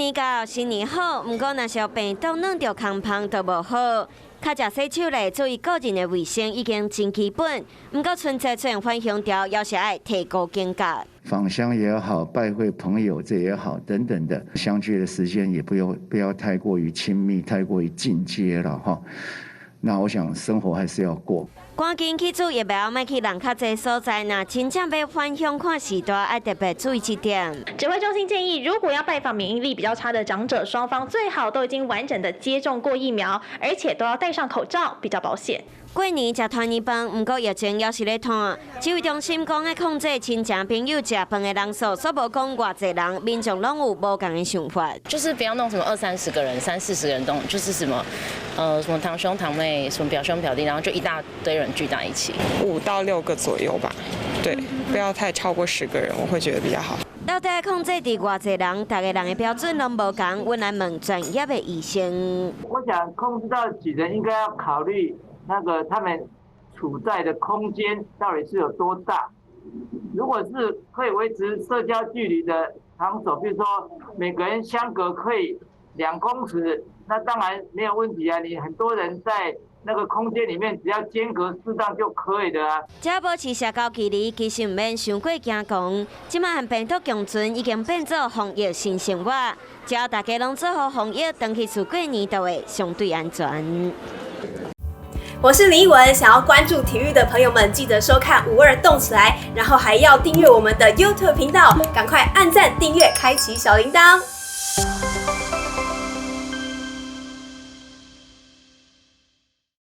年到，新年好，毋過若是予病毒攆著空芳就無好。較食洗手咧，注意個人的衛生已經真基本。毋過春節出現返鄉潮，猶是愛提高警覺。訪鄉也好，拜會朋友這也好，等等的相聚的時間也不要太過於親密，太過於近接了哈。那我想生活還是要過。趕緊去注疫苗，莫去人較濟所在。若真正欲返鄉看序大，愛特別注意這點。指揮中心建議，如果要拜訪免疫力比較差的長者，雙方最好都已經完整的接種過疫苗，而且都要戴上口罩，比較保險。過年食團圓飯，毋過疫情猶是咧湠。指揮中心講，愛控制親情朋友食飯的人數，煞無講偌濟人，民眾攏有無仝的想法。就是不要弄什麼二三十個人、三四十個人都，就是什麼，什麼堂兄堂妹、什麼表兄表弟，然後就一大堆人聚在一起， 5到6個左右吧，對，不要太超過10個人，我會覺得比較好。到底控制佇偌濟人，逐个人的標準攏無仝。阮來問專業的醫生。我想控制到幾人，應該要考慮那個他們處在的空間到底是有多大。如果是可以維持社交距離的場所，比如說每個人相隔可以2公尺，那當然沒有問題啊。你很多人在那個空間裡面，只要間隔適當就可以的啊。這保持社交距離，其實毋免傷過驚狂。這擺和病毒共存，已經變做防疫新生活。只要大家攏做好防疫，轉去厝過年就會相對安全。我是林奕文，想要關注體育的朋友們，記得收看52動起來，然後還要訂閱我們的 YouTube 頻道，趕快按讚、訂閱、開啟小鈴鐺。